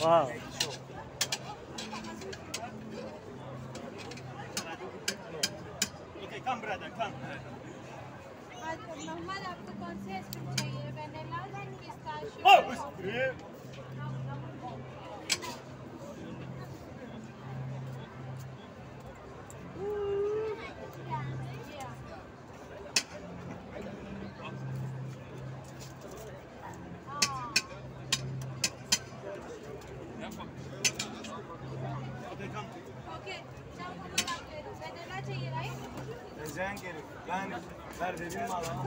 Wow. Okay, come brother, come. Mohammad आपको कौन सी आइसक्रीम चाहिए vanilla pistachio Oh, ice cream. Okay, come. Okay चलो मोहम्मद आप ले लो वेनिला चाहिए right Ezen gerek. Ben ver dedim mi adama?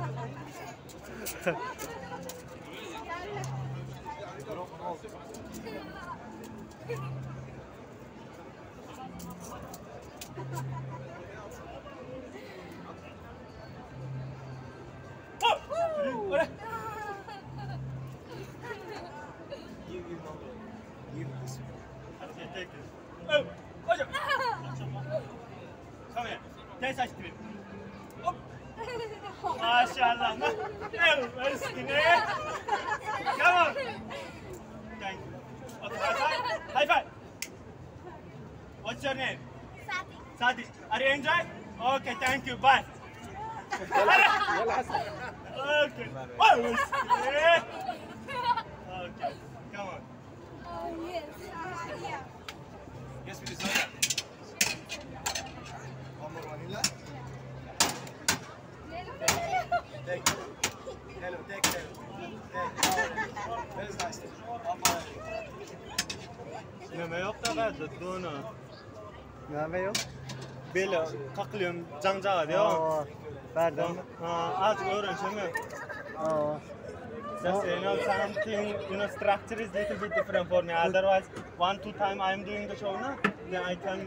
Oh! Ore. Give give number. Give this. Okay, take this. Oh, ojo. Come here. Taste ice cream. Hop. Maşallah. Oh, ice cream. Come on. Thank you. Okay, high five. High five. What's your name? Sati Sadi. Are you enjoy? Okay, thank you. Bye. Okay. Oh, ice cream. Okay, come on. Yes yeah Yes, please. Soda. One more vanilla. ले लो Take. Hello, take hello. Take. Very nice. One more. Neme yok da verdi bunu. Näme ýok? Bele kaklyom jaňjaga diýo. Aa, Berden. Ha, azıcık öğrenşemi. Aa. Just you know something you know structure is little bit different for me. Otherwise one two time I am doing the show na then I can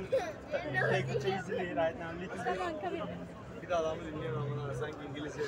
take it easily right now little bit. Come on come Bir de adamı dinleyemem ama sanki İngilizce.